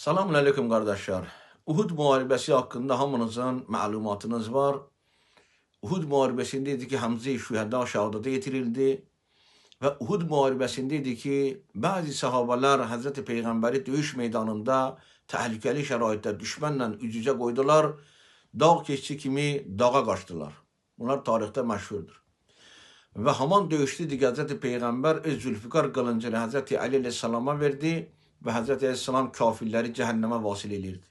Selamun aleyküm qardaşlar. Uhud müharibəsi haqqında hamınızın məlumatınız var. Uhud müharibəsində idi ki, Həmzə-i Şühəda şəhadətə yetirildi. Və Uhud müharibəsində idi ki, bəzi sahabələr Həzrəti Peyğəmbəri döyüş meydanında təhlükəli şəraitdə düşmənlə üz-üzə qoydular. Dağ keççi kimi dağa qaçdılar. Bunlar tarixdə məşhurdur. Və haman döyüşdə idi ki, Həzrəti Peyğəmbər öz Zülfikar qılıncını Həzrəti Əli əleyhissalama verdi və Həzrəti əleyhissalam kafirləri cəhənnəmə vasil elirdi.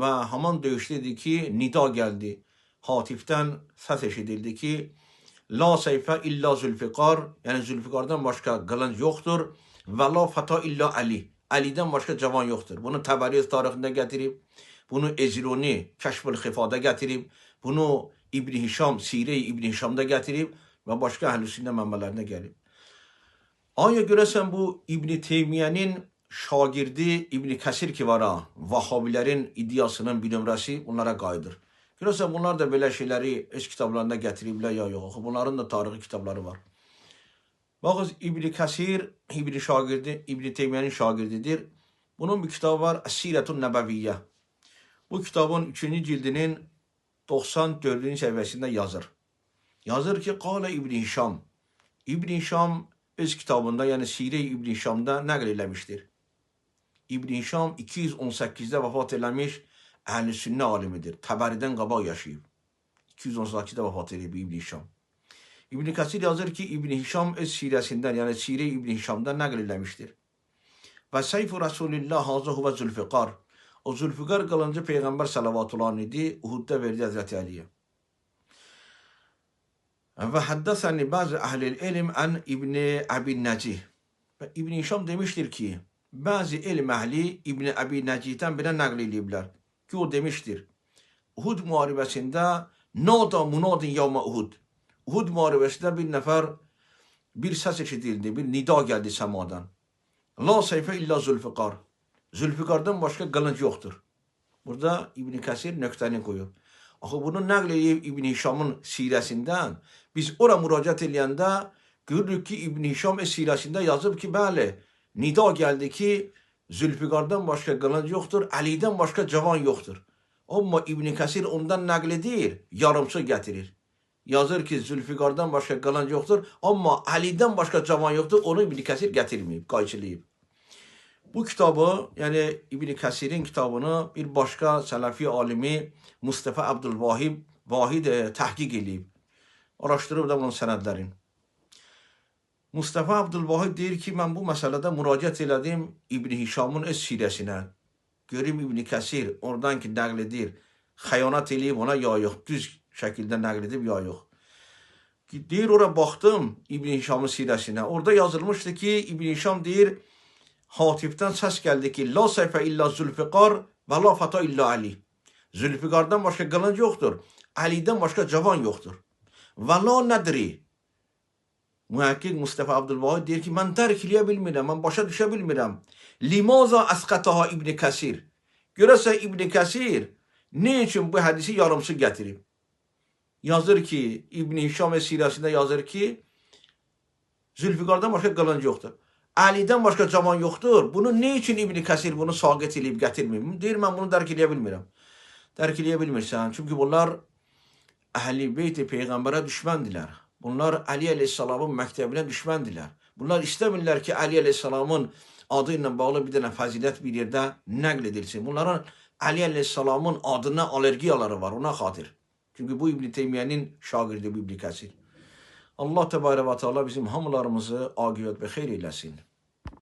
Və haman döyüşdə idi ki, nida gəldi. Hatifdən səs eşidildi ki, La seyfə illa Zülfikar, yəni Zülfikardan başqa qılınc yoxdur və la fata illa Əli. Əlidən başqa cavan yoxdur. Bunu Təbəri tarixində gətirib, bunu Ezruni Kəşfül Xifada gətirib, bunu İbn Hişam, Sirə-i İbn Hişamda gətirib və başqa əhl-i sünnə mənbələrində gəlib. Aya görəsən bu İbn Teymiyyənin şagirdi İbn Kəsir ki var ha, Vahabilərin iddiasının bir nömrəsi bunlara qayıdır. Görəsən bunlar da belə şeyləri öz kitablarında gətiriblər ya yox. Axı bunların da tarixi kitabları var. Baxın İbn Kəsir İbn şagirdi, İbn Teymiyyənin şagirdidir. Bunun bir kitabı var, Əsirətun Nəbəviyyə. Bu kitabın 3-cü cildinin 94-cü səhifəsində yazır. Yazır ki, Qalə İbn Hişam. İbn Hişam öz kitabında, yəni Sirə-i İbn Hişamda nəql eləmişdir. İbn Hişam 218-də vəfat eləmiş əhl-i sünnə alimidir. Təbəridən qabaq yaşayıb. 218-də vəfat edib İbn Hişam. İbn Kəsir yazır ki, İbn Hişam öz sirəsindən, yəni Sirə-i İbn Hişamda nəql eləmişdir. Və seyfu Rasulillah hazı huvə Zülfikar. O Zülfikar qılıncı Peyğəmbər salavatullah idi, Uhudda verdi Həzrəti Əliyə. Və həddəsəni bəzi əhlil elm ən İbni Əbi Nəcih. Və İbn Hişam demişdir ki, bəzi elm əhli İbni Əbi Nəcihdən belə nəql eləyiblər ki, o demişdir. Uhud müharibəsində nada munadin yavma Uhud. Uhud müharibəsində bir nəfər bir səs eşidildi, bir nida gəldi səmadan. La seyfə illa Zülfikar. Zülfikardan başqa qılınc yoxdur. Burada İbn Kəsir nöqtəni qoyur. Axı bunu nəql eləyib İbn Hişamın sirəsindən. Biz ora müraciət eləyəndə görürük ki, İbn Hişam öz sirəsində yazıb ki, bəli, nida gəldi ki, Zülfikardan başqa qılınc yoxdur, Əlidən başqa cavan yoxdur. Amma İbn Kəsir ondan nəql edir, yarımçı gətirir. Yazır ki, Zülfikardan başqa qılınc yoxdur, amma Əlidən başqa cavan yoxdur, onu İbn Kəsir gətirməyib, qayçılayıb. Bu kitabı, yəni İbn Kəsirin kitabını bir başqa sələfi alimi Mustafa Abdülvahib Vahid təhqiq eləyib. Araşdırıb da bunun sənədlərini. Mustafa Abdülvahid deyir ki, mən bu məsələdə müraciət elədim İbn Hişamın öz sirəsinə. Görüm İbn Kəsir oradan ki nəql edir, xəyanət eləyib ona ya yox, düz şəkildə nəql edib ya yox. Deyir, ora baxdım İbn Hişamın sirəsinə. Orada yazılmışdı ki, İbn Hişam deyir, Hatifdən səs gəldi ki, la seyfə illa Zülfikar və la fata illa Ali. Zülfikardan başqa qılınc yoxdur, Əlidən başqa cavan yoxdur. Və la nədri. Mühəqqiq Mustafa Abdülvahid deyir ki, mən dərk eləyə bilmirəm, mən başa düşə bilmirəm. Limaza əsqataha İbn Kəsir. Görəsən İbn Kəsir nə üçün bu hədisi yarımçı gətirib? Yazır ki, İbn Hişam sirəsində yazır ki, Zülfikardan başqa qılınc yoxdur. Əlidən başqa cavan yoxdur. Bunu nə üçün İbn Kəsir bunu saqit eləyib gətirmir? Deyir, mən bunu dərk eləyə bilmirəm. Dərk eləyə bilmirsən. Çünki bunlar Əhl-i Beyt Peyğəmbərə düşməndilər. Bunlar Əli əleyhissalamın məktəbinə düşməndilər. Bunlar istəmirlər ki, Əli əleyhissalamın adı ilə bağlı bir dənə fəzilət bir yerdə nəql edilsin. Bunların Əli əleyhissalamın adına allergiyaları var, ona xatir. Çünki bu İbn Teymiyyənin şagirdi bu İbn Kəsir. Allah Tebarək və Teala bizim hamılarımızı aqibət və xeyr eyləsin.